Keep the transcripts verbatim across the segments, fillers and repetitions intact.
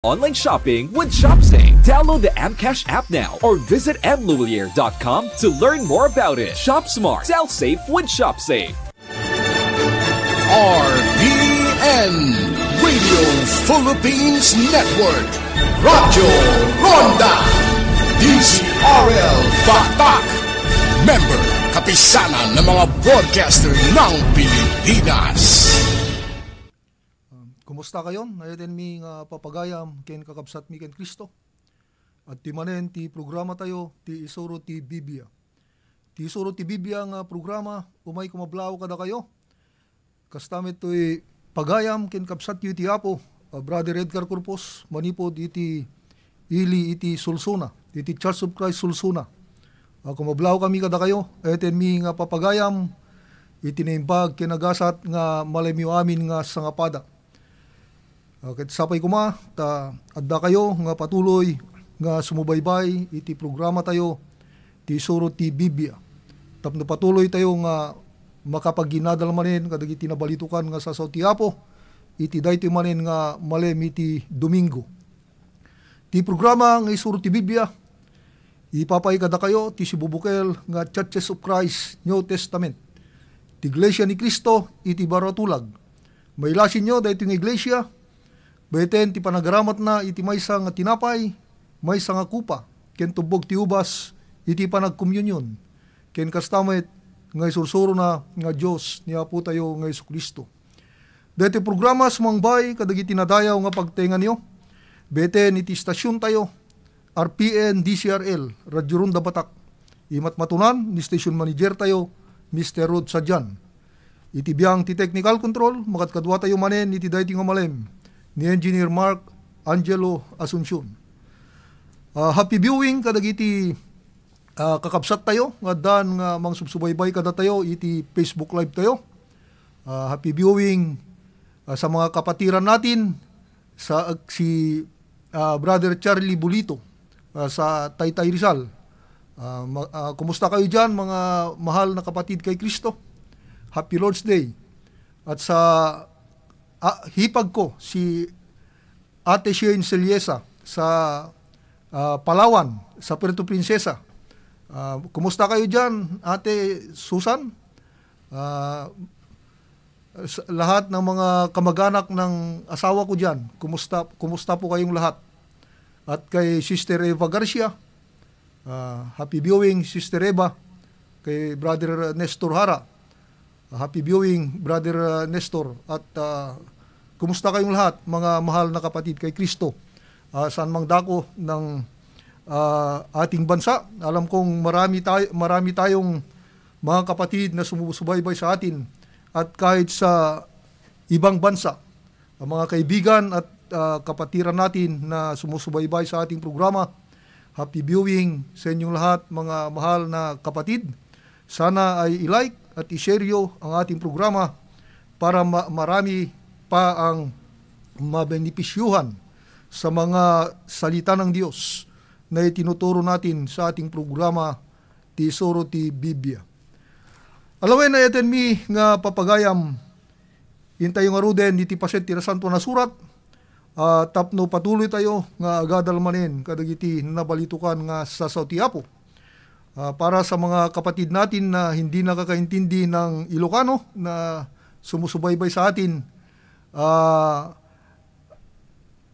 Online shopping with ShopSafe. Download the Amcash app now or visit amlhuillier dot com to learn more about it. Shop smart, sell safe with ShopSafe. R P N, Radio Philippines Network, Radyo Ronda, D Z R L Batak, member, Kapisanan ng mga Broadcaster ng Pilipinas. Um, kumusta kayo? Nayaten mi nga papagayam ken kakabsat mi ken Cristo. At ti manen ti programa tayo, ti Isuro ti Biblia. Ti Isuro ti Biblia nga programa, umay kumablaaw kada kayo. Kasta met toy pagayam ken kabsat yu iti Apo, uh, Brother Edgar Corpus, manipod iti ili iti Sulsuna, iti Church of Christ Sulsuna. Uh, kumablaaw kami kada kayo, eten mi nga papagayam iti naimbag ken nagasat nga malemyo amin nga sangapada. Uh, ket sapay koma ta adda kayo nga patuloy nga sumubaybay iti programa tayo ti Isuro ti Biblia. Tapno patuloy tayo nga makapaginadal manen kadagiti nabalitokan nga sasao ti Apo iti daytoy manen nga malem iti Domingo. Ti programa nga Isuro ti Biblia, ipapay kadakayo ti sibubukel nga Churches of Christ New Testament, ti Iglesia ni Cristo iti Baratulag. Mailasinyo daytoy nga iglesia, baeten ti panagaramatna iti maysa nga tinapay, maysa nga kupa, ken tubbog ti ubas iti panagkomunion, ken kasta met nga isursurona nga Dios ni Apotayo nga Jesu-Cristo. Daytoy programa sumangbay kadagiti nadayaw nga pagtaenganyo, baeten iti istasiontayo, R P N D C R L, Radyo Ronda Batak. Imatmatunan ni station manager tayo, Mister Rod Sadian. Iti biang ti technical control, makadkaduatayo manen iti daytoy nga malem ni Engineer Mark Angelo Asuncion. Ah, happy viewing kadagiti, ah, kakabsat tayo nga addaan nga mangsubsubaybay kadatayo iti Facebook Live tayo. Ah, happy viewing, ah, sa mga kapatiran natin sa si, ah, Brother Charlie Bulito, ah, sa Taytay Rizal. Ah, ma- ah, kumusta kayo diyan, mga mahal na kapatid kay Kristo? Happy Lord's Day. At sa, ah, hipag ko, si Ate Shane Celiesa sa, ah, Palawan, sa Puerto Princesa. Ah, kumusta kayo diyan, Ate Susan? Ah, sa lahat ng mga kamag-anak ng asawa ko diyan, kumusta, kumusta po kayong lahat? At kay Sister Eva Garcia, ah, happy viewing, Sister Eva. Kay Brother Nestor Hara, happy viewing, Brother, ah, Nestor. At, ah, kumusta kayong lahat, mga mahal na kapatid kay Kristo? Ah, saan mang dako ng, ah, ating bansa. Alam kong marami, tay- marami tayong mga kapatid na sumusubaybay sa atin at kahit sa ibang bansa. Ang mga kaibigan at, ah, kapatiran natin na sumusubaybay sa ating programa, happy viewing sa inyong lahat, mga mahal na kapatid. Sana ay i-like at i-share yo ang ating programa para ma- marami pa ang mabenepisyuhan sa mga salita ng Diyos na itinuturo natin sa ating programa, ti Isuro ti Biblia. Alawen, nayaten mi nga papagayam, intayo ngaruden iti paset ti Nasantoan a Surat, ah, tapno patuloy tayo nga agadal manen kadagiti nabalitokan nga sasao ti Apo. Ah, para sa mga kapatid natin na hindi nakakaintindi ng Ilocano na sumusubaybay sa atin, ah,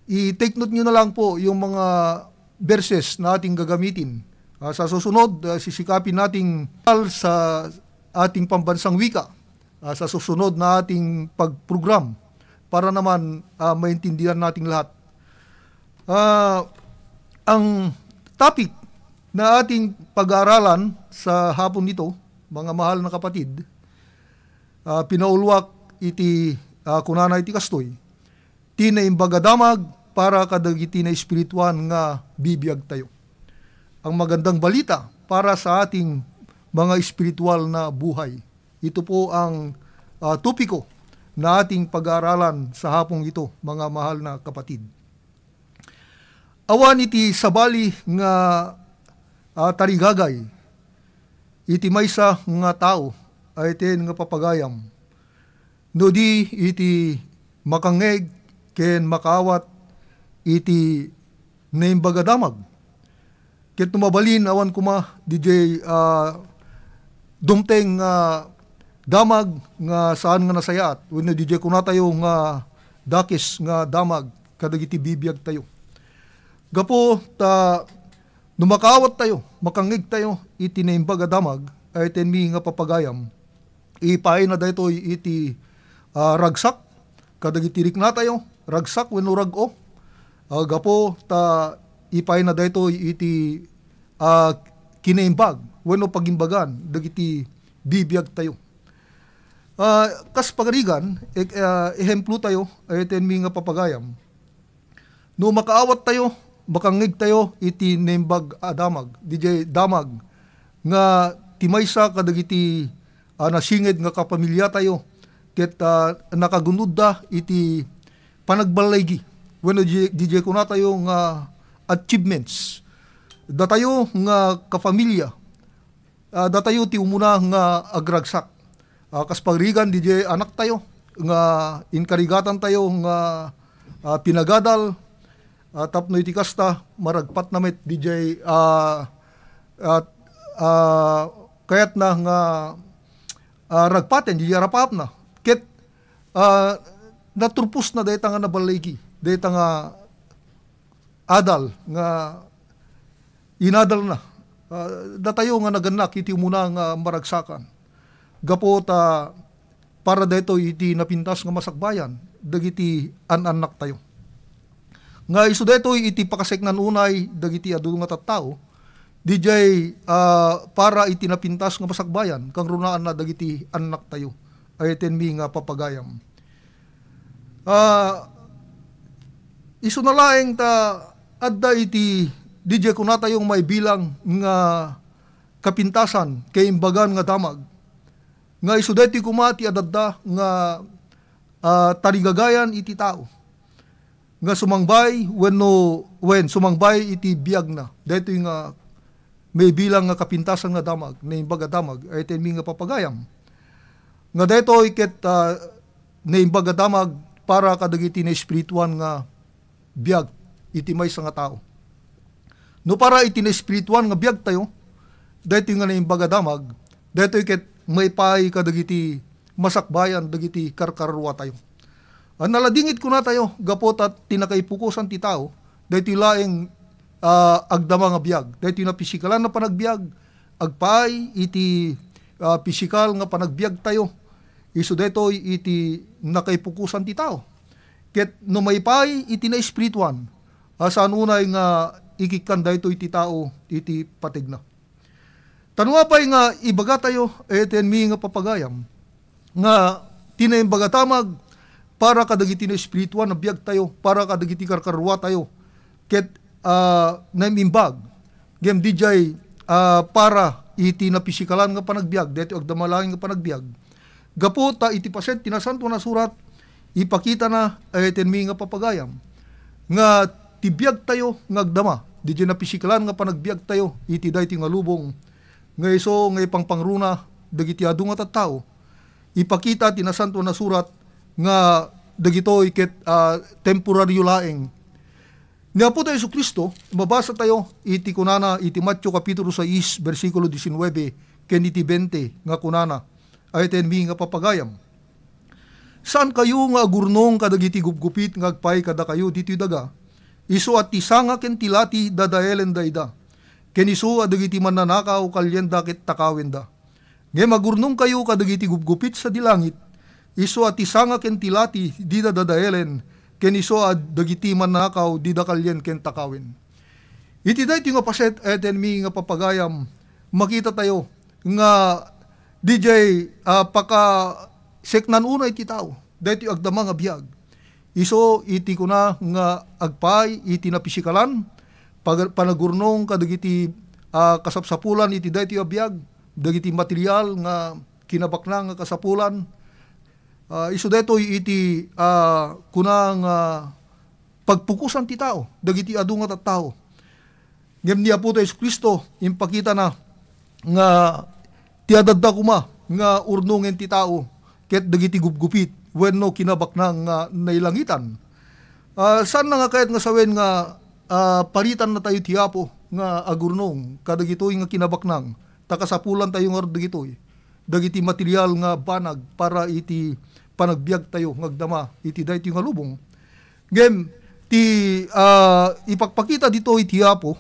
i-take note nyo na lang po yung mga verses na ating gagamitin. Ah, sa susunod, ah, sisikapin nating sa ating pambansang wika, ah, sa susunod na ating pag-program para naman, ah, maintindihan nating lahat. Ah, ang topic na ating pag-aaralan sa hapon nito, mga mahal na kapatid, ah, pinauluak iti, ah, kunana iti kastoy, ti Naimbag a Damag para kadagiti naespirituan nga bibiagtayo. Ang magandang balita para sa ating mga espiritual na buhay. Ito po ang, ah, topiko na ating pag-aaralan sa hapong ito, mga mahal na kapatid. Awan iti sabali nga, ah, tarigagay iti maysa nga tao, ayten nga papagayam, no di iti makangngeg ken makaawat iti naimbag a damag. Ket no mabalin, awan koma didiay, ah, dumteng nga damag nga saan nga nasayaat, wenno didiay kunatayo nga dakes nga damag kadagiti bibiagtayo. Gapu ta no makaawat tayo, makangngeg tayo iti naimbag a damag, ay tenmi nga papagayam, ipaayna daytoy iti, ah, ragsak kadagiti riknatayo, ragsak wenno rag-o. Ah, gapu ta ipaayna daytoy iti, ah, kinaimbag wenno pagimbagan dagiti bibiagtayo. Ah, kas pagarigan, e-, ah, ehemplo tayo, ay tenmi nga papagayam. No makaawat tayo, makangngeg tayo iti naimbag a damag, didiay damag nga ti maysa kadagiti, ah, nasinged nga kapamiliatayo ket, ah, nakagunodda iti panagballaigi wenno di-, didiay kunatayo nga achievements. Datayo nga kapamilya, ah, datayo ti umuna nga agragsak. Ah, kas pagarigan, didiay anaktayo nga inkarigatantayo nga, ah, pinagadal, ah, tapno iti kasta, maragpatna met didiay, ah, ah, ah, kayatna nga, ah, ragpaten didiay arap-arapna. Ket, ah, naturposna dayta nga naballaigi, dayta nga adal nga inadalna. Ah, datayo nga nagannak iti umuna nga maragsakan. Gapu ta para daytoy iti napintas nga masakbayan dagiti an-annaktayo. Nga isu daytoy iti pakaseknan unay dagiti adu nga tattao, didiay, ah, para iti napintas nga masakbayan, kangrunaanna dagiti annaktayo. Ay tenmi nga papagayam. Ah, isuna laeng ta adda iti didiay kunatayo nga maibilang nga kapintasan, kaimbagan nga damag. Nga isu daytoy koma ti adadda nga, ah, tarigagayan iti tao nga sumangbay wenno, wen, sumangbay iti biagna. Daytoy nga maibilang nga kapintasan nga damag, naimbag a damag, ay tenmi nga papagayam. Nga daytoy ket, ah, naimbag a damag para kadagiti naespirituan nga biag iti maysa nga tao. No para iti naespirituan nga biagtayo, daytoy nga naimbag a damag, daytoy ket maipaay kadagiti masakbayan dagiti karkarruatayo. Ah, naladingit kunatayo, gapu ta ti nakaipukosan ti tao, daytoy laeng, ah, agdama nga biag. Daytoy napisikalan nga panagbiag, agpaay iti, ah, pisikal nga panagbiagtayo. Isu daytoy iti nakaipukosan ti tao. Ket no maipaay iti naespirituan, ah, saan unay nga ikikkan daytoy ti tao iti pategna. Ta no apay nga ibagatayo, ay tenmi nga papagayam, nga ti naimbag a damag para kadagiti naespirituan a biagtayo, para kadagiti karkarruatayo, ket, ah, naimimbag. Ngem didiay, ah, para iti napisikalan nga panagbiag, daytoy agdama laeng nga panagbiag. Gapu ta iti paset ti Nasantoan a Surat, ipakitana, ay tenmi nga papagayam, nga ti biagtayo nga agdama, didiay napisikalan nga panagbiagtayo iti daytoy nga lubong, nga isu nga ipangpangruna dagiti adu nga tattao, ipakita ti Nasantoan a Surat nga dagitoy ket, ah, temporario laeng. Ni Apotayo Jesu-Cristo, mabasa tayo iti kunana iti Mateo Kapitulo sais, bersikulo disinnuebe ken iti bente nga kunana, ay tenmi nga papagayam. Saankayo nga agurnong kadagiti gupgupit nga agpaay kadakayo ditoy daga, isu a ti sanga ken ti lati dadaelenda ida, ken isu a dagiti mannanakaw kalienda ket takawenda. Ngem agurnongkayo kadagiti gupgupit sadi langit, isu a ti sanga ken ti lati dida dadaelen, ken isu a dagiti mannakaw dida kalien ken takawen. Iti daytoy nga paset, ay tenmi nga papagayam, makita tayo nga didiay, ah, pakaseknan unay ti tao daytoy agdama nga biag. Isu iti kuna nga agpaay iti napisikalan, pag-, panagurnong kadagiti, ah, kasapsapulan iti daytoy a biag, dagiti material nga kinabaknang nga kasapulan. Ah, isu daytoy iti, ah, kuna nga pagpukosan ti tao dagiti adu nga tattao. Ngem ni Apo Jesu-Cristo, impakitana nga ti adda koma nga urnongen ti tao ket dagiti gupgupit wenno kinabaknang nga nailangitan. Ah, saanna nga kayat nga sawen nga, ah, paritanna tayo ti Apo nga agurnong kadagitoy nga kinabaknang, ta kasapulan tayo ngarud dagitoy, dagiti material nga banag para iti panagbiag tayo nga agdama iti daytoy nga lubong. Ngem, ti, ah, ipakpakita ditoy ti Apo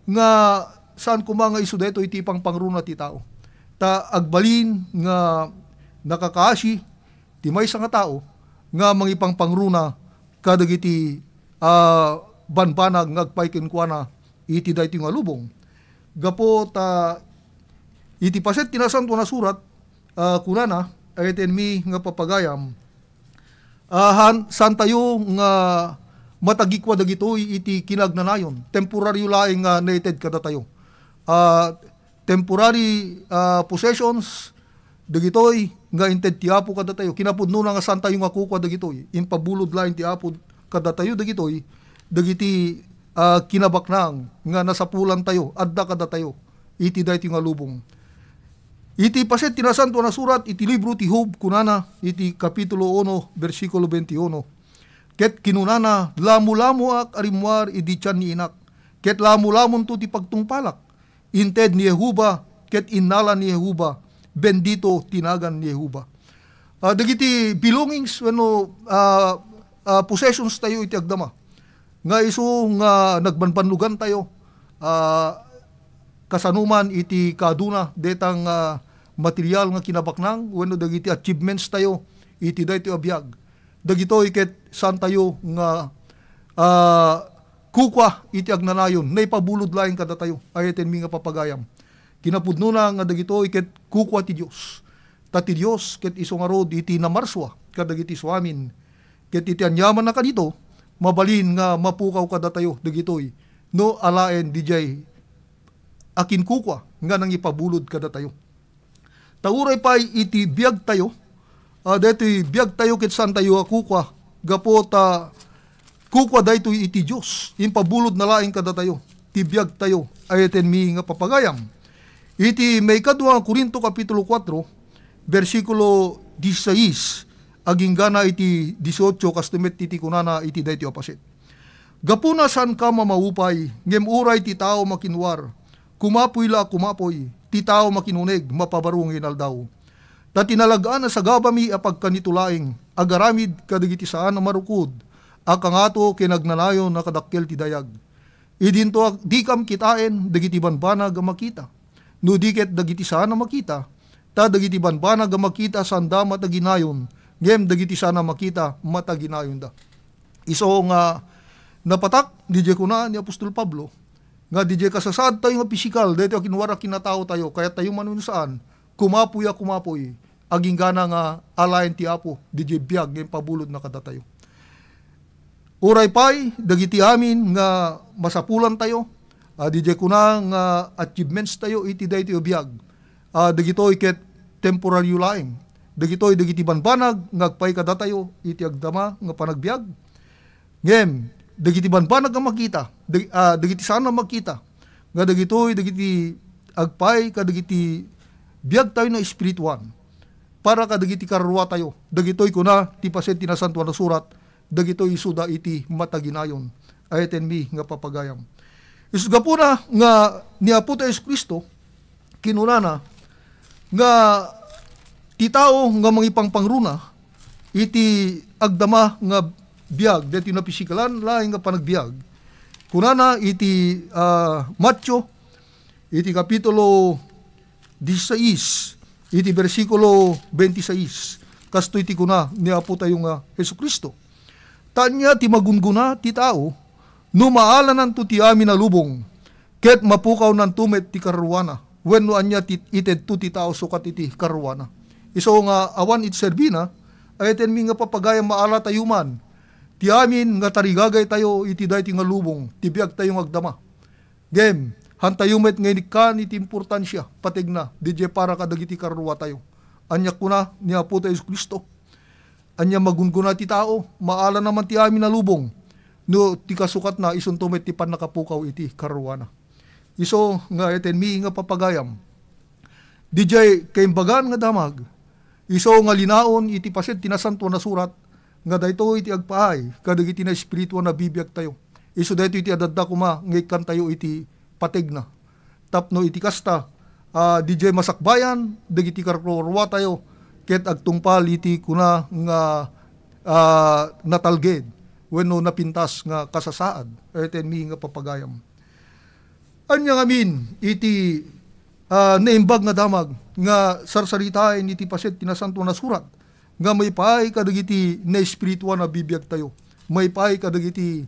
nga saan koma nga isu daytoy ti ipangpangruna ti tao. Ta agbalin nga nakakaasi ti maysa nga tao nga mangipangpangruna kadagiti, ah, banbanag nga agpay kenkuana iti daytoy nga lubong. Gapu ta iti paset ti Nasantoan a Surat, ah, kunana, "Ay tenmi nga papagayam, ah, han-, saan tayo nga matagikua dagitoy iti kinagnanayon, temporario laeng nga naited kadatayo." Ah, temporary, ah, possessions, dagitoy nga inted ti Apo kadatayo. Kinapudnona nga saan tayo nga kukua dagitoy. Impabulod laeng ti Apo kadatayo dagitoy, dagiti, ah, kinabaknang nga nasapulan tayo, adda kadatayo iti daytoy nga lubong. Iti paset ti Nasantoan a Surat iti libro ti Job, kunana iti Kapitulo uno, bersikulo twenty-uno, ket kinunana, "Lamulamoak a rimmuar idi tian ni inak, ket lamulamon to ti pagtungpalak." Inted ni Jehovah, ket innala ni Jehovah, "Bendito ti nagan ni Jehovah." Ah, dagiti belongings wenno, ah, ah, possessions tayo iti agdama. Nga isu nga nagbanbannugan tayo, ah, kasano man iti kaduna detang, ah, material nga kinabaknang wenno dagiti achievements tayo iti daytoy a biag. Dagitoy ket saan tayo nga, ah, kukua iti agnanayon, naipabulod laeng kadatayo. Ay tenmi nga papagayam. Kinapudnona nga dagitoy ket kukua ti Dios. Ta ti Dios ket isu ngarud iti namarsua kadagiti isuamin. Ket iti aniamanna kadito, mabalin nga mapukaw kadatayo dagitoy no alaen didiay akinkukua nga nangipabulod kadatayo. Ta uray pay iti biag tayo, ah, daytoy biag tayo ket saan tayo a kukua, gapu ta kukua daytoy iti Dios, impabulod na laeng kadatayo ti biag tayo, ay tenmi nga papagayam. Iti maikadua nga Corinto Kapitulo kuatro, bersikulo dieciséis, aginggana iti dieciocho, kasto met iti kunana iti daytoy a paset. Gapuna saanka mamaupay, ngem uray ti tao makinwar, kumapuy la a kumapuy, ti tao makinuneg, mapabaro nga inaldaw. Ta ti nalag-an a sagabami a pagkanito laeng, agaramid kadagiti saan a marukod, a kangato ken agnanayon a kadakkel ti dayag. Idinto a dikam kitaen dagiti banbanag a makita. No di ket dagiti saan a makita, ta dagiti banbanag a makita saanda mataginayon, ngem dagiti saan a makita mataginayonda. Isu nga napatak, didiay kuna ni Apostol Pablo, nga didiay kasasaad tayo nga pisikal, daytoy a kinwar a kinatao tayo, kayat tayo man wenno saan, kumapuy a kumapuy, aginggana nga alaen ti Apo, didiay biag nga impabulodna kadatayo. Uray pay, dagiti amin nga masapulan tayo, ah, didiay kuna nga achievements tayo iti daytoy a biag, ah, dagitoy ket temporaryo laeng. Dagitoy, dagiti banbanag nga agpay kadatayo iti agdama nga panagbiag. Ngem, dagiti banbanag nga makita, dag-, ah, dagiti saan a makita, nga dagitoy, dagiti agpay kadagiti biag tayo nga espirituan, para kadagiti karrua tayo. Dagitoy kuna ti paset ti Nasantoan a Surat, dagitoy isuda iti mataginayon. Ay tenmi nga papagayam. Isu gapuna nga ni Apo tayo Jesu-Cristo, kinunana nga ti tao nga mangipangpangruna iti agdama nga biag, daytoy napisikalan laeng nga panagbiag. Kunana iti, ah, Mateo, iti Kapitulo dieciséis, iti bersikulo twenty-seis, kastoy ti kuna ni Apo tayo nga Jesu-Cristo, "Ta ania ti magunggona ti tao no maalananto ti amin a lubong, ket mapukawnanto met ti karruana? Wenno ania ti itedto ti tao sukat iti karruana?" Isu nga awan iti serbina, ay tenmi nga papagayam maala tayo man ti amin nga tarigagay tayo iti daytoy nga lubong, ti biag tayo nga agdama. Ngem, han tayo met nga inikkan iti importansia, pategna, didiay para kadagiti karrua tayo. Ania kuna ni Apo tayo Jesu-Cristo? Ania magunggona ti tao, maala na man ti amin a lubong, no ti kasukatna, isunto met ti pannakapukaw iti karruana. Isu nga ay tenmi nga papagayam. Didiay kaimbagan nga damag, isu nga linaon iti paset ti Nasantoan a Surat, nga daytoy ti agpaay kadagiti naespirituan a bibiagtayo. Isu daytoy ti adda koma nga ikkantayo iti pategna. Tapno iti kasta, ah, didiay masakbayan dagiti karruruatayo ket agtungpal iti kuna nga, ah, natalged wenno napintas nga kasasaad. Ay, tenmi nga papagayam. Ania ngamin iti, ah, naimbag nga damag nga sarsaritaen iti paset ti Nasantoan a Surat nga maipaay kadagiti naespirituan a bibiagtayo, maipaay kadagiti,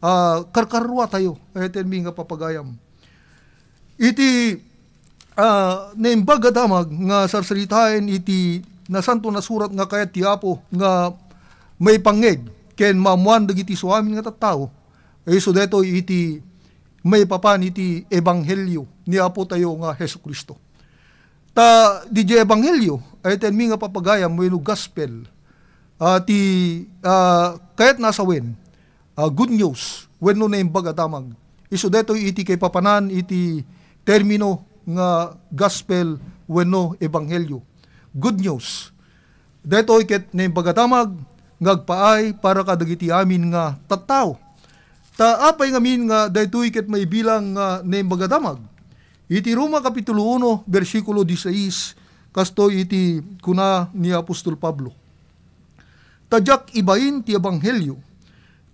ah, karkarruatayo, ay, tenmi nga papagayam. Iti, ah, naimbag a damag nga sarsaritaen iti Nasantoan a Surat nga kayat ti Apo nga maipangngeg ken maammoan dagiti isuamin nga tattao, isu daytoy iti maipapan iti ebanghelio ni Apotayo nga Jesu-Cristo. Ta didiay ebanghelio, ay, tenmi nga papagayam wenno gospel, ah, ti, ah, kayatna a sawen, ah, good news wenno naimbag a damag. Isu daytoy iti kaipapanan iti termino nga gospel wenno ebanghelio. Good news. Daytoy ket naimbag a damag nga agpaay para kadagiti amin nga tattao. Ta apay ngamin nga daytoy ket maibilang nga naimbag a damag? Iti Roma Kapitulo uno, bersikulo diseis, kastoy iti kuna ni Apostol Pablo, "Ta diak ibain ti ebanghelio,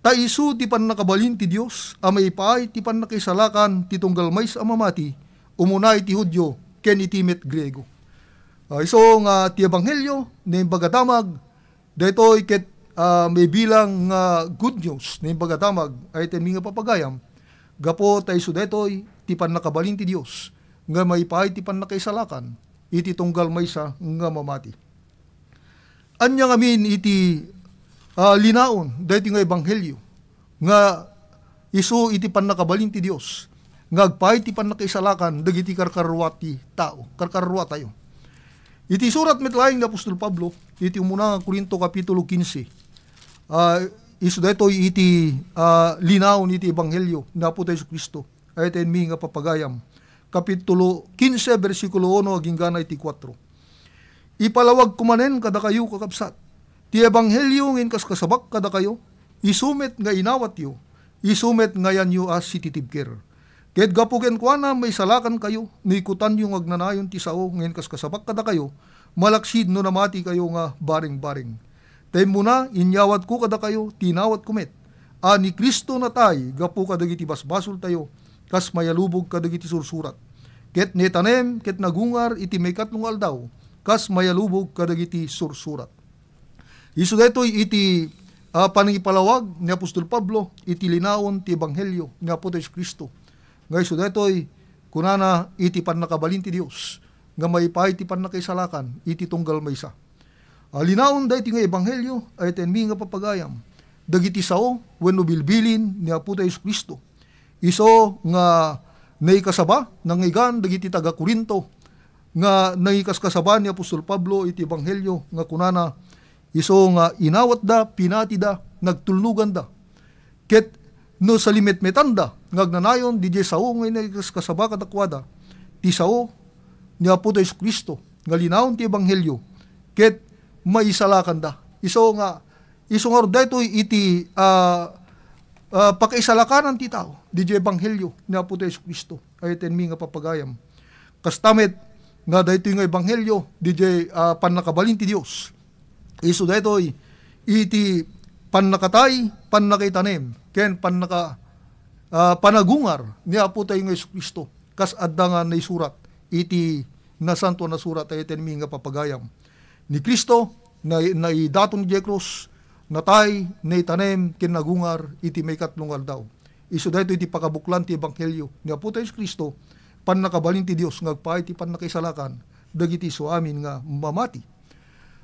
ta isu ti pannakabalin ti Dios a maipaay ti pannakaisalakan ti tunggal maysa a mamati, umuna iti Judio ken iti met Griego." Ah, isu nga ti ebanghelio, naimbag a damag, daytoy ket, ah, maibilang nga good news, naimbag a damag, ay, tenmi nga papagayam, gapu ta isu daytoy ti pannakabalin ti Dios nga maipaay ti pannakaisalakan iti tunggal maysa nga mamati. Ania ngamin iti, ah, linaon daytoy nga ebanghelio nga isu iti pannakabalin ti Dios nga agpaay ti pannakaisalakan dagiti karkarrua ti tao, karkarruatayo. Iti surat met laeng ni Apostol Pablo iti umuna nga Corinto Kapitulo kinse, ah, isu daytoy iti, ah, linaon iti ebanghelio ni Apo tayo Jesu-Cristo. Ay, tenmi nga papagayam. Kapitulo kinse, bersikulo uno agingga na iti kuatro. Ipalawagko manen kadakayo, kakabsat, ti ebanghelio nga inkaskasabak kadakayo, isu met nga inawatyo, isu met nga ayanyo a sititibker. Ket gapu kenkuana, maisalakankayo no ikutanyo nga agnanayon ti sao nga inkaskasabak kadakayo, malaksid no namatikayo nga bareng-bareng. Ta immuna, inyawatko kadakayo ti inawatko met, a ni Cristo natay gapu kadagiti basbasoltayo, kas mayalubog kadagiti sursurat. Ket naitanem ket nagungar iti maikatlo nga aldaw, kas mayalubog kadagiti sursurat. Isu daytoy iti, ah, panangipalawag ni Apostol Pablo iti linaon ti ebanghelio ni Apo Jesu-Cristo. Nga isu daytoy, kunana, iti pannakabalin ti Dios nga maipaay ti pannakaisalakan iti tunggal maysa. Ah, linaon daytoy nga ebanghelio, ay, tenmi nga papagayam, dagiti sao wenno bilbilin ni Apo tayo Jesu-Cristo. Isu nga naikasaba, nangngegan dagiti taga-Corinto nga nangikaskasaba ni Apostol Pablo iti ebanghelio nga kunana, isu nga inawatda, pinatida, nagtulnoganda. Ket no salimetmetanda nga agnanayon didiay sao nga inkaskasaba kadakuada, ti sao ni Apo tayo Jesu-Cristo nga linaon ti ebanghelio, ket maisalakanda. Isu nga, isu ngarud daytoy iti, ah, ah, pakaisalakanan ti tao didiay ebanghelio ni Apo tayo Jesu-Cristo. Ay, tenmi nga papagayam. Kasta met nga daytoy nga ebanghelio didiay, ah, pannakabalin ti Dios. Isu daytoy iti pannakatay, pannakaitanem, ken pannaka-, ah, panagungar ni Apo tayo nga Jesu-Cristo, kas adda nga naisurat iti Nasantoan a Surat, ay, tenmi nga papagayam. Ni Cristo, na-, naidaton idiay krus, natay, naitanem, ken nagungar iti maikatlo nga aldaw. Isu daytoy ti pakabuklan ti ebanghelio ni Apo tayo Jesu-Cristo, pannakabalin ti Dios nga agpaay ti pannakaisalakan dagiti isuamin nga mamati.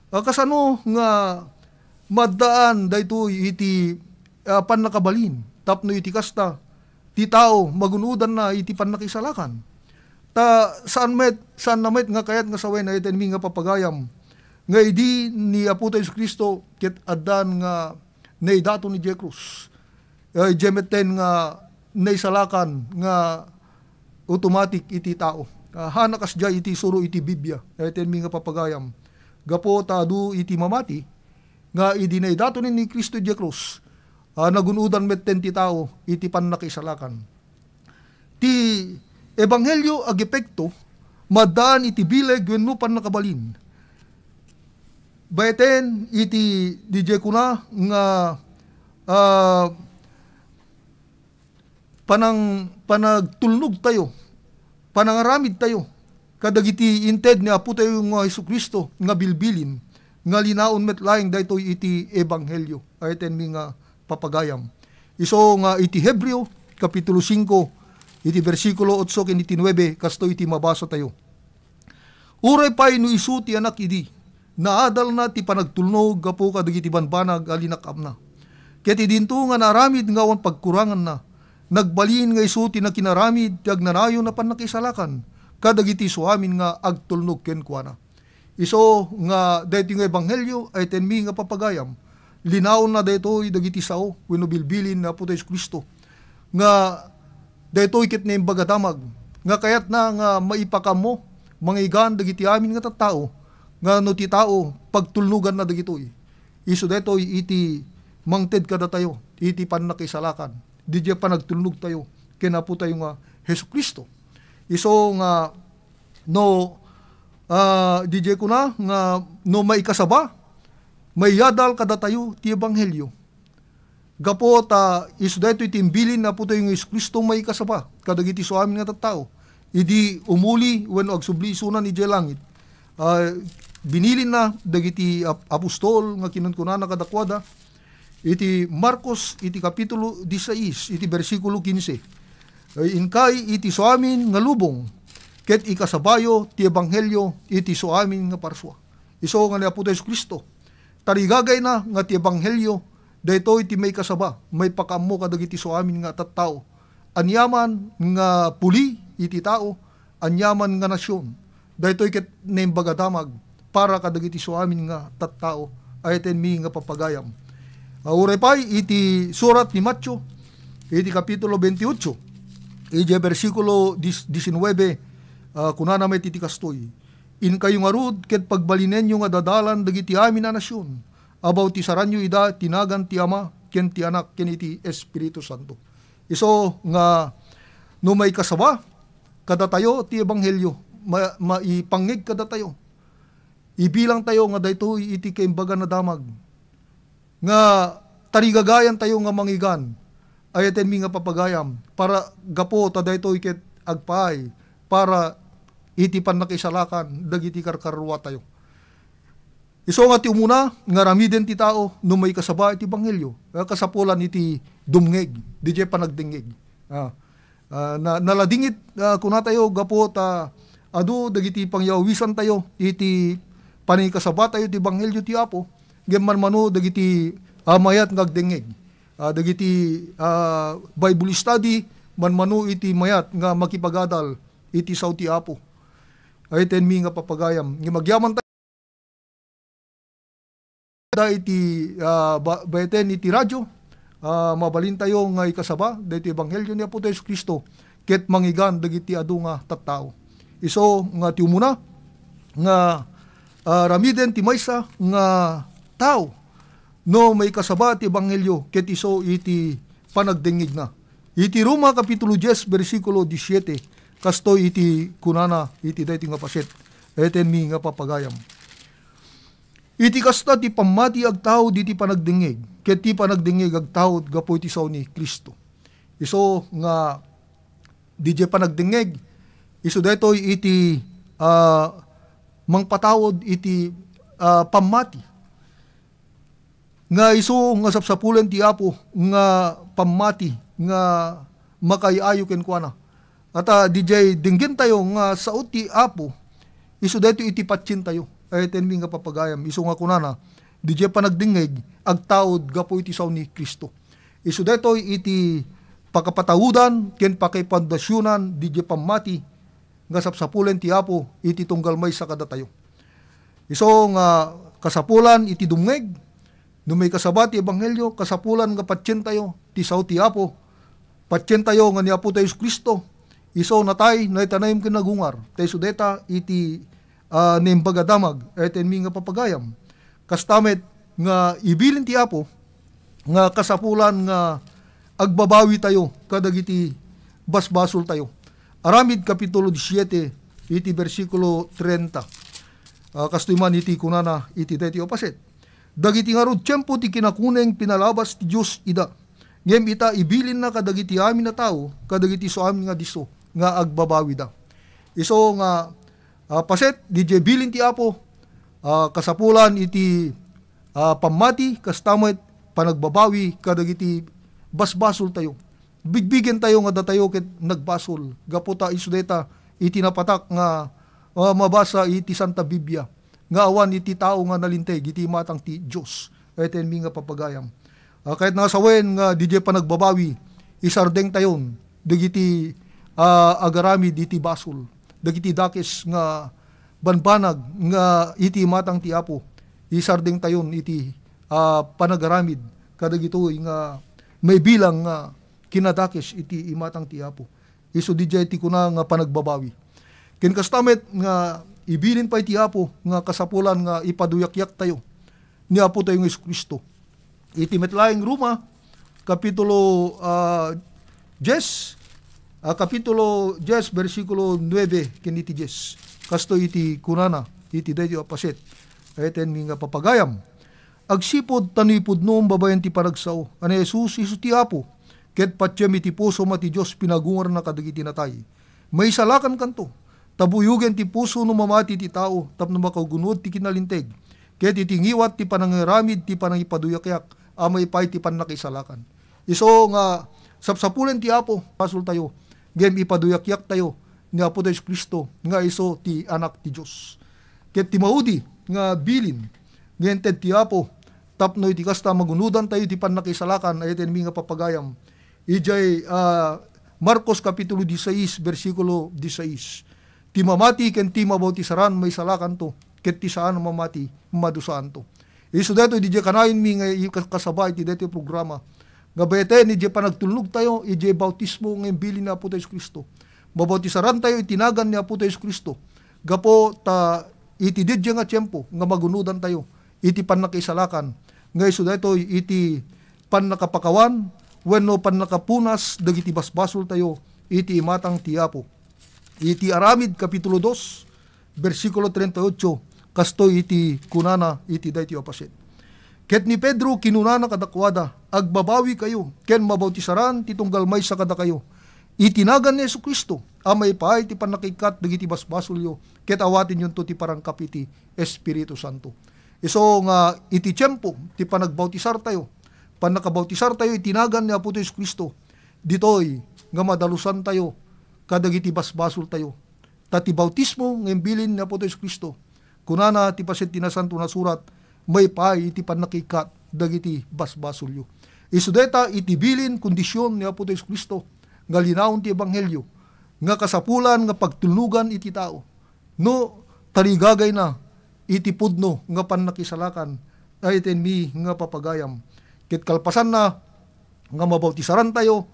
Ah, kasano nga maaddaan daytoy iti, ah, pannakabalin tapno iti kasta, ti tao magun-odanna iti pannakaisalakan? Ta saan met, saanna met nga kayat nga sawen, ay, tenmi nga papagayam, nga idi ni Apo tayo Jesu-Cristo ket addan nga naidaton idiay krus, eh, idiay metten nga naisalakan nga automatic iti tao. Ah, hana kasdiay iti suro iti Biblia, ay, tenmi nga papagayam. Gapu ta adu iti mamati, nga idi naidatonen ni Cristo idiay krus, a, nagun-odan metten ti tao iti pannakaisalakan. Ti ebanghelio agepekto, maaddaan iti bileg wenno pannakabalin. Baeten iti didiay kuna nga, a, panang-, panagtulnogtayo, panangaramidtayo kadagiti inted ni Apotayo nga Jesu-Cristo nga bilbilin, nga linaon met laeng daytoy iti ebanghelio. Ayatenmi nga papagayam. Isu nga iti Hebreo, Kapitulo singko, iti bersikulo otso ken iti nuebe, kastoy iti mabasatayo. Uray pay no isu ti Anak idi, naadalna ti panagtulnog gapu kadagiti banbanag a linak-apna. Ket idinto nga naaramid nga awan pagkuranganna, nagbalin nga isu ti nakinaramid ti agnanayon a pannakaisalakan kadagiti isuamin nga agtulnog kenkuana. Isu nga daytoy nga ebanghelio, ayatenmi nga papagayam, linaonna daytoy dagiti sao wenno bilbilin ni Apotayo Jesu-Cristo, nga daytoy ket naimbag a damag nga kayatna nga maipakaammo mangngeggan dagiti amin nga tattao nga no ti tao pagtulnoganna dagitoy. Isu daytoy iti mangted kadatayo iti pannakaisalakan, didiay panagtulnogtayo ken Apotayo nga Jesu-Cristo. Isu nga no, a, didiay kuna nga no maikasaba, maiyadal kadatayo ti ebanghelio. Gapu ta isu daytoy ti imbilin ni Apotayo nga Jesu-Cristo maikasaba kadagiti isuamin nga tattao. Idi umuli wenno agsubli isunan idiay langit, a, binilinna dagiti ap-, apostol nga kinunkunana kadakuada iti Marcos iti Kapitulo disisais, iti bersikulo kinse, "Inkay iti isuamin nga lubong, ket ikasabayo ti ebanghelio iti isuamin nga parsua." Isu nga ni Apotayo Jesu-Cristo, tarigagayna nga ti ebanghelio daytoy ti maikasaba, maipakaammo kadagiti isuamin nga tattao. Aniaman nga puli iti tao, aniaman nga nasion, daytoy ket naimbag a damag para kadagiti isuamin nga tattao. Ayatenmi nga papagayam. A, uray pay iti surat ni Mateo, iti Kapitulo veintiocho, iti bersikulo dis-, diecinueve, a, kunana met iti kastoy, "Inkayo ngarud ket pagbalinenyo nga dadalan dagiti amin a nasion, a bautisaranyo ida ti nagan ti Ama, ken ti Anak, ken iti Espiritu Santo." Isu nga no maikasaba kadatayo ti ebanghelio, ma-, maipangngeg kadatayo, ibilangtayo nga daytoy iti kaimbagan a damag nga tarigagayantayo nga mangngeggan. Ayatenmi nga papagayam para gapu ta daytoy ket agpaay para iti pannakaisalakan dagiti karkarruatayo. Isu nga ti umuna nga aramiden ti tao no maikasaba iti ebanghelio, a, kasapulan iti dumngeg, didiay panagdengngeg. A, a, na-, naladingit, a, kunatayo gapu ta adu dagiti pangyawisantayo iti panangikasabatayo ti ebanghelio ti Apo, ngem manmano dagiti, a, mayat nga agdengngeg, a, dagiti, a, Bible study, manmano iti mayat nga makipagadal iti sao ti Apo. Ayatenmi nga papagayam. Ngem agyaman da iti, a, ba-, baeten iti radyo, a, mabalintayo nga ikasaba daytoy ebanghelio ni Apotayo Jesu-Cristo ket mangngeggan dagiti adu nga tattao. Isu nga ti umuna nga, a, aramiden ti maysa nga tao no maikasaba ti ebanghelio ket isu iti panagdengngegna. Iti Roma Kapitulo dies, bersikulo disiete, kastoy iti kunana iti daytoy nga paset, ayatenmi nga papagayam. Iti kasta ti pammati agtaud iti panagdengngeg, ket ti panagdengngeg agtaud gapu iti sao ni Cristo. Isu nga didiay panagdengngeg, isu daytoy iti, a, mangpataud iti, a, pammati. Nga isu nga sapsapulen ti Apo nga pammati nga makaay-ayo kenkuana. Ata didiay denggentayo nga sao ti Apo, isu daytoy iti patientayo. Ayatenmi nga papagayam, isu nga kunana, didiay panagdengngeg, agtaud gapu iti sao ni Cristo. Isu daytoy iti pakapataudan ken pakaipondasionan didiay pammati nga sapsapulen ti Apo iti tunggal maysa kadatayo. Isu nga kasapulan iti dumngeg, no maikasaba ti ebanghelio, kasapulan nga patientayo ti sao ti Apo. Patientayo nga ni Apotayo Jesu-Cristo, isu natay, naitanem ken nagungar, ta isu dayta iti, a, naimbag a damag, ayatenmi nga papagayam. Kasta met, nga ibilin ti Apo nga kasapulan nga agbabawi tayo kadagiti basbasol tayo. Aramid kapitulo disiete, iti bersikulo treinta. Ah, kastoy man iti kunana iti daytoy a paset, "Dagiti ngarud tiempo ti kinakuneng pinalabas ti Dios ida. Ngem ita, ibilinna kadagiti amin a tao, kadagiti isu amin nga disso, nga agbabawida." Isu nga, ah, paset, didiay bilin ti Apo, ah, kasapulan iti, ah, pammati, kasta met panagbabawi kadagiti basbasol tayo. Bigbigentayo nga datayo ket nagbasol, gapu ta isu dayta iti napatak nga, ah, mabasa iti Santa Biblia, nga awan iti tao nga nalinteg iti imatang ti Dios. Ay tenmi nga papagayam. Ah, kayatna nga sawen nga didiay panagbabawi, isardengtayon dagiti, ah, agaramid iti basol, dagiti dakes nga banbanag nga iti imatang ti Apo, isardengtayon iti, ah, panagaramid kadagitoy nga maibilang nga kinadakes iti imatang ti Apo. Isu didiay ti kuna nga panagbabawi. Ken kasta met nga ibilin pay ti Apo nga kasapulan nga ipaduyakyaktayo ni Apotayo nga Jesu-Cristo. Iti met laeng Roma, kapitulo, ah, dies, ah, kapitulo dies, bersikulo nuebe ken iti dies. Kastoy iti kunana iti daytoy a paset. Ay tenmi nga papagayam. Agsipud ta no ipudnom babaen ti panagsao a ni Jesus isu ti Apo, ket patiem iti pusom a ti Dios pinagungarna kadagiti natay, maisalakankanto, ta buyogen ti puso no mamati ti tao tapno makagunud ti kinalinteg, ket iti ngiwat ti panangaramid ti panangipaduyakyak a maipaay ti pannakaisalakan. Isu nga sapsapulen ti Apo, basol tayo, ngem ipaduyakyak tayo ni Apo Jesu-Cristo nga isu ti Anak ti Dios. Ket ti maudi nga bilin nga inted ti Apo tapno iti kasta, magunodan tayo iti pannakaisalakan, ay tenmi nga papagayam. Idiay, ah, Marcos kapitulo diseis, bersikulo diseis, "Ti mamati ken ti mabautisaran maisalakanto, ket ti saan a mamati madusaanto." Isu daytoy didiay kanayon mi nga i-, kas-, kasaba iti daytoy programa. Nga baeten idiay panagtulnog tayo, idiay bautismo nga imbilin ni Apo tayo Jesu-Cristo. Mabautisaran tayo iti nagan ni Apo tayo Jesu-Cristo. Gapu ta iti didiay nga tiempo nga magunodan tayo iti pannakaisalakan, nga isu daytoy iti pannakapakawan wenno pannakapunas dagiti basbasol tayo iti imatang ti Apo. Iti Aramid, kapitulo dos, bersikulo treinta y ocho, kastoy iti kunana iti daytoy a paset, "Ket ni Pedro kinunana kadakuada, 'Agbabawikayo ken mabautisaran ti tunggal maysa kadakayo iti nagan ni Jesu-Cristo a maipaay ti pannakaikkat dagiti basbasolyo, ket awatenyonto ti parangkap iti Espiritu Santo.'" Isu nga iti tiempo ti panagbautisar tayo, pannakabautisar tayo iti nagan ni Apo Jesu-Cristo, ditoy nga madalusan tayo kadagiti basbasol tayo. Ta ti bautismo nga imbilin ni Apo Jesu-Cristo, kunana ti paset ti Nasantoan a Surat, maipaay iti pannakaikkat dagiti basbasolyo. Isu dayta iti bilin, kondision ni Apo Jesu-Cristo nga linaon ti ebanghelio, nga kasapulan nga pagtulnogan iti tao no tarigagayna iti pudno nga pannakisalakan, ay tenmi nga papagayam. Ket kalpasanna nga mabautisaran tayo,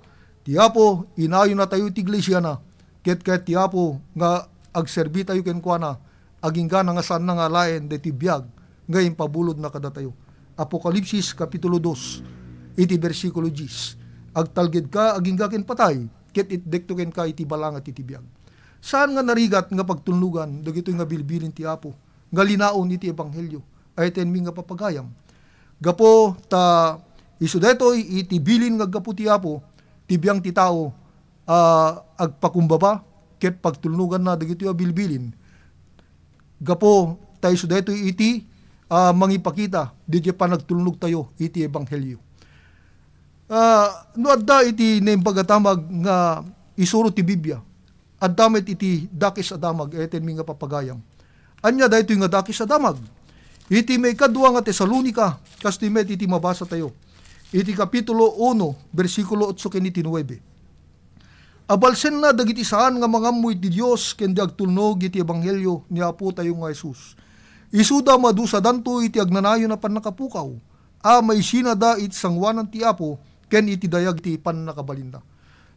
ti Apo inayonna tayo iti iglesiana, ket kayat ti Apo nga agserbi tayo kenkuana, agingga na nga saanna nga alaen daytoy biag nga impabulodna kadatayo. Apokalipsis, kapitulo dos, iti bersikulo dies, "Agtalgedka agingga ken patay, ket itdekto kenka iti balangat iti biag." Saan nga narigat nga pagtulnogan dagitoy nga bilbilin ti Apo nga linaon iti ebanghelio, ay tenmi nga papagayam. Gapu ta isu daytoy iti bilin nga aggapu ti Apo, ti biang ti tao a agpakumbaba ket pagtulnoganna dagitoy a bilbilin. Gapu ta isu daytoy iti, ah, mangipakita didiay panagtulnog tayo iti ebanghelio. Ah, no adda iti naimbag a damag nga isuro ti Biblia, adda met iti dakes a damag, ay tenmi nga papagayam. Ania daytoy nga dakes a damag? Iti maikadua nga Tesalonica, kastoy met iti mabasa tayo. Iti kapitulo uno, bersikulo otso ken iti nuebe. Abalsenna dagiti saan nga mangammo iti Dios ken di agtulnog iti ebanghelio ni Apo tayo nga Jesus. Isuda madusadanto iti agnanayon a pannakapukaw a maisinada iti sangoanan ti Apo ken iti dayag ti pannakabalinna.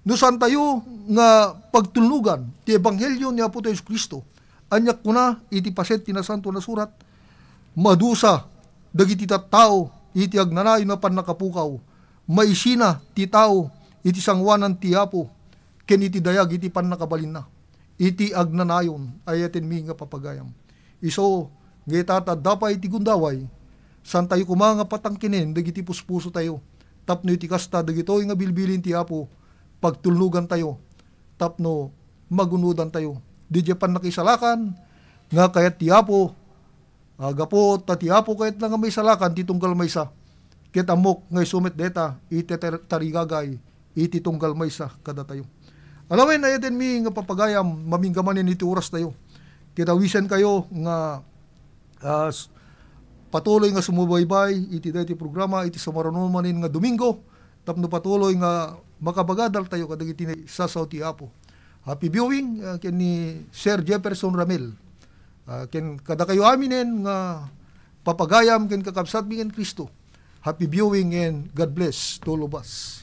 No saantayo nga pagtulnogan ti ebanghelio ni Apo tayo Jesu-Cristo, ania kuna iti paset ti Nasantoan a Surat? Madusa dagiti tattao iti agnanayon a pannakapukaw. Maisina ti tao iti sangoanan ti Apo ken iti dayag iti pannakabalinna iti agnanayon. Ayatenmi nga papagayam. Isu nga ita ta adda pay ti gundaway, saantayo koma nga patangkenen dagiti puspusotayo tapno iti kasta, dagitoy nga bilbilin ti Apo, pagtulnogantayo tapno magunodantayo. Didiay pannakaisalakan nga kayat ti Apo, a, gapu ta ti Apo kayatna nga maisalakan ti tunggal maysa. Ket ammok nga isu met dayta iti tar-, tarigagay iti tunggal maysa kadatayo. Alawen, ayatenmi nga papagayam, mamingga manen iti orastayo. Ket awisenkayo nga, a, s-, patuloy nga sumubaybay iti daytoy programa iti sumaruno manen nga Domingo, tapno patuloy nga makabagadaltayo kadagiti sasaw ti Apo. Happy viewing, ah, ken ni Sir Jefferson Ramil. Ah, ken kadakayo aminen nga papagayam ken kakabsatmi ken Cristo. Happy viewing and God bless to all of us.